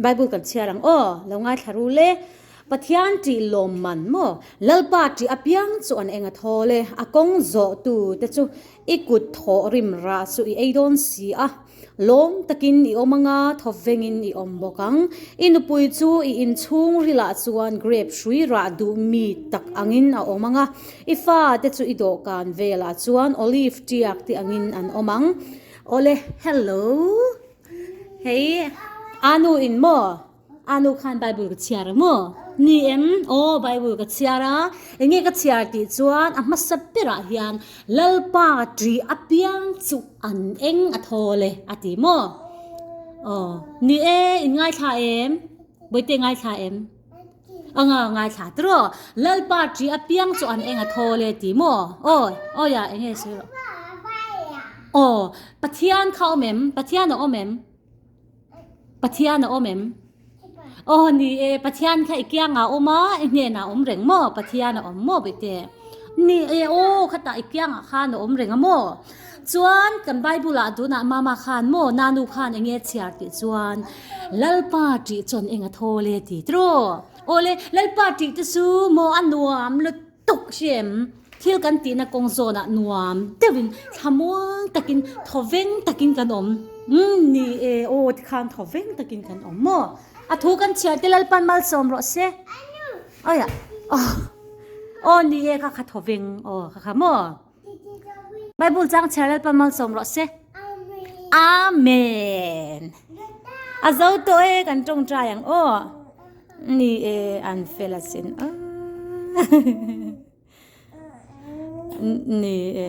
Bible kan chhiar ang aw, lo ngaithla ru le. Pathian tih lawm man maw? Lalpa tih apiang chu an eng a thawl e, a kawng zawh tu te chu i kut thawh rim rah chu i ei dawn si a. Lawm takin i awm anga thawvengin i awm bawk ang. I nupui chu i inchhung rilah chuan grape hrui rah duh mi tak angin a awm anga, i fate chu i dawhkan velah chuan olive tiak te angin an awm ang. Awle, hello. Hei, Anu in maw? Anu khan Bible ka chhiar a maw? Ni em? Aw, Bible ka chhiar a. Enge ka chhiar tih chuan a hmasa berah hian Lalpa ṭi apiang chu an eng a thawl e a ti maw? Aw, ni e, in ngaithla em? Bawihte ngaithla em? Anga ngaithla tiraw? Lalpa ṭi apiang chu an eng a thawl e ti maw? Aw, awia enge sawi rawh. Aw, Pathian kha awm em? Pathian a awm em? Pathian a awm em? Aw ni e, Pathian kha i kiangah a awm a, i hnenah a awm reng maw? Pathian a awm maw bete? Ni e, aw khatah i kiangah khan a awm reng a maw? Chuan kan Bible ah tunah mama khan maw nanu khan enge chhiar tih chuan Lalpa tih chuan eng a thawl e ti tiraw? Awle, Lalpa tih te chu maw a nuam lutuk. Tuk hrim, thil kan tihna kawng zawnah nuam deuhin thlamuang takin thawveng takin kan awm. Umm ni e, aw tikhan thawveng takin kan awm maw? A thu kan chhiar te Lalpan malsawm rawh se. Aia, aw, aw ni e kha kha thawveng aw kha kha maw? Bible chang chhiar Lalpan malsawm rawh se. Amen. A zo tawh e kan tawngtai ang aw. Ni e an fel asin. Ni e.